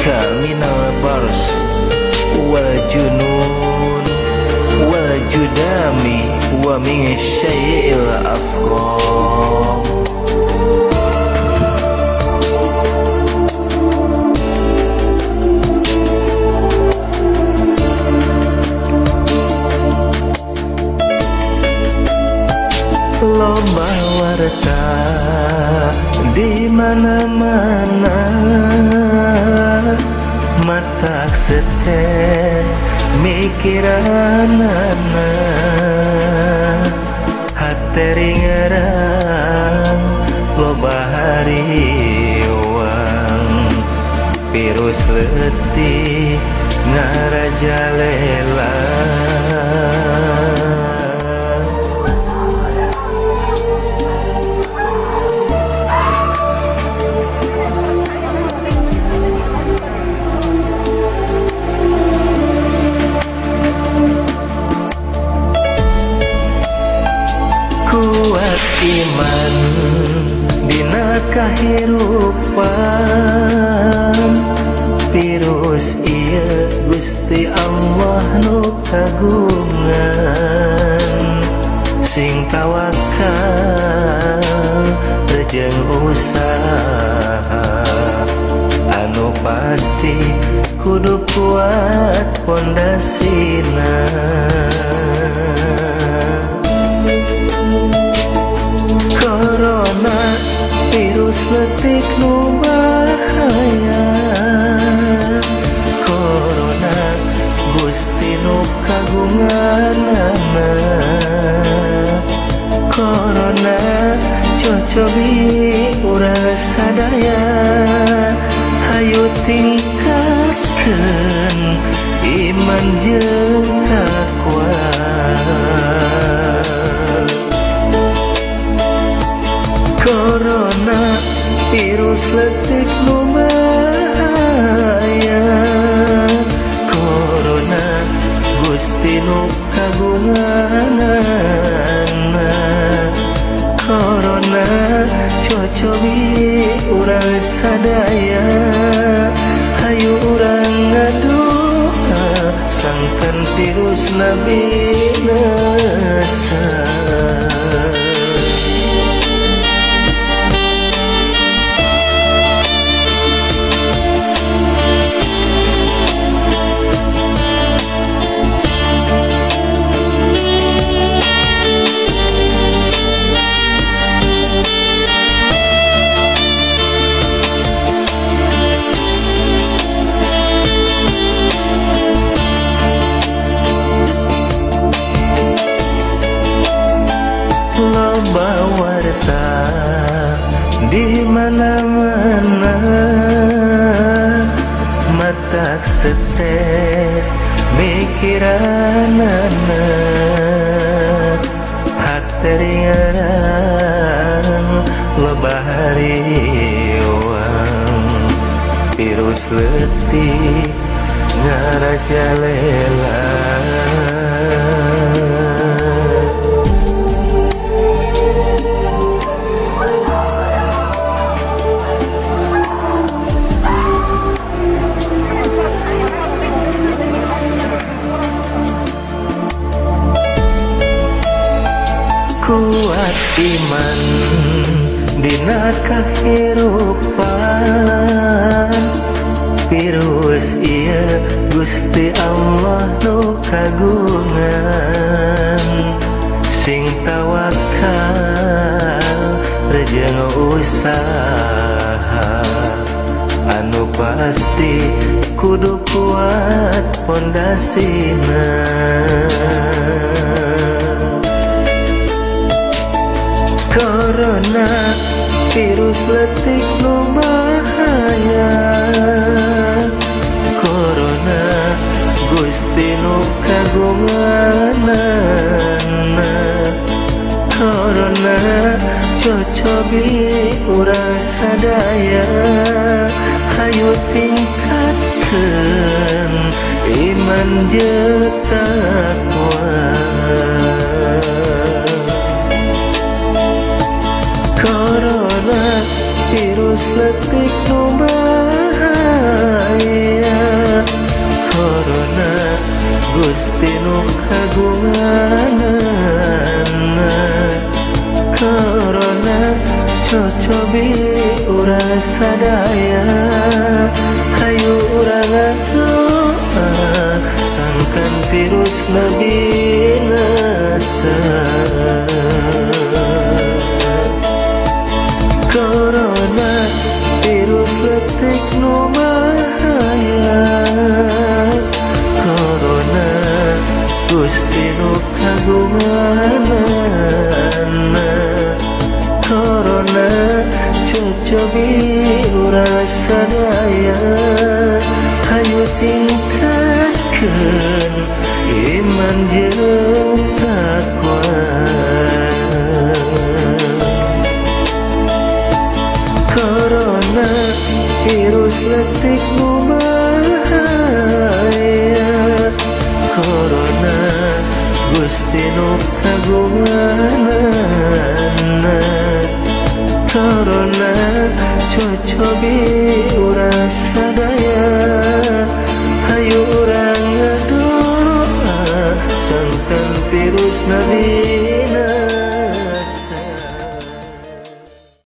bika minal bars wal junun wal judami wa min syai'il asqam. Loba warta di mana-mana, matak stres mikiranana, hate ringerang loba hariwang, virus leutik ngarajalela. Kuat iman dina kahirupan, virus ieu Gusti Allah nu kagungan, sing tawakal jeung usaha anu pasti kudu kuat pondasina. Corona virus leutik nu bahaya, Corona Gusti nu kagunganana, Corona cocobi urang sadaya, hayu tingkatkeun iman jeung takwa. Corona virus leutik nu bahaya, Corona Gusti nu kagunganana, Corona cocobi urang sadaya, hayu urang ngadoa sangkan virus binasa. Loba warta di mana-mana, matak stres mikiranana, hate ringerang loba hariwang, virus leutik ngarajalela. Kuat iman dina kahirupan, virus ieu Gusti Allah nu kagungan, sing tawakal jeung usaha anu pasti kudu kuat pondasina. Corona virus leutik nu bahaya, Corona Gusti nu kagunganana, Corona cocobi urang sadaya, hayu tingkatkeun iman jeung takwa. Corona virus leutik nu bahaya, Sangkan virus binasa. Corona virus letik nu bahaya. Corona Gusti nu kagunganana. Corona cocobi urang sadaya. Hayu tingkatkeun iman jeung takwa. Corona virus letik nu bahaya. Corona Gusti nu kagunganana. Corona cocobi urang sadaya. Hayu urang ngadoa sangkan virus binasa.